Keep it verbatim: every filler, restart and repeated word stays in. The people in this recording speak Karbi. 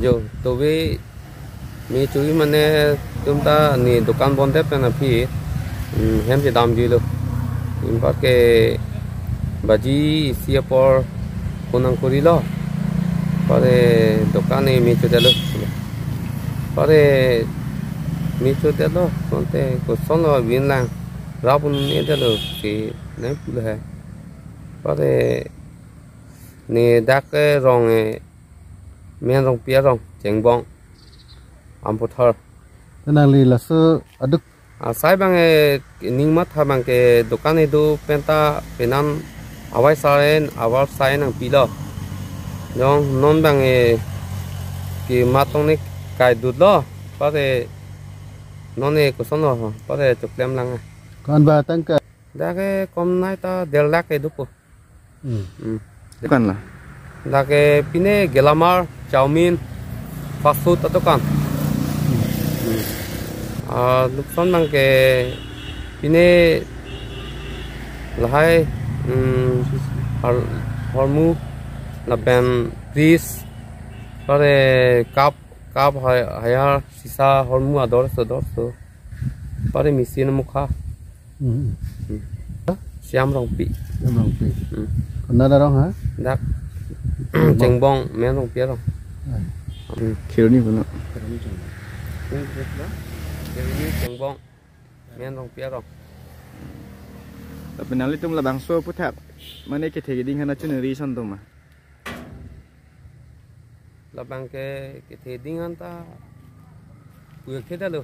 Jo, tobe me chori mane tum ta ne dukan bondet pen aphi, mm, hem chedamjuilo. Anparke baji isi apor phone nangkorilo. Anpar dukan ne me chodetlo. Anpar me chodetlo, konte kosonlo vin lang. Rap un-edetlo si nai pulo he. Anpar ne dak, eh, rong, eh, Men Rongpi arong, Chengbong, Amputhar. Nangli laso aduk. Asai bang, eh, ning matha bang ke dukan kedo penta penan awai saren, awar sai nangpilo. Jong non bang, eh, kematong ne kaidutlo, anpar non, eh, kosonlo, anpar choklem lang. Ko-an ba tangka? Dak ke kom nai ta der lakh ke dopo. Hmm. Hmm. Dukan la? Dak ke pine gelamar, chowmein, fast food adukan. Hmm. Ah, nuksan bang ke pine lahai, hmm, har-, hormu lapen fridge, anpar cup, cup hai-, haiar, sisa, hormu ador so, ador so. Anpar machine mukha. Hmm. Hmm. Shyam Rongpi. Shyam Rongpi. Hmm. Konat arong ha? Dak Chengbong. Chengbong, Men Rongpi arong. Ah. Hmm. Kheroni kono? Kheroni Chengbong, Men Rongpi arong. Lapen nanglitum labangso aphuthak mane kethe keding aphan choningri ason doma? Labang ke kethe keding aphan ta puya khedalo.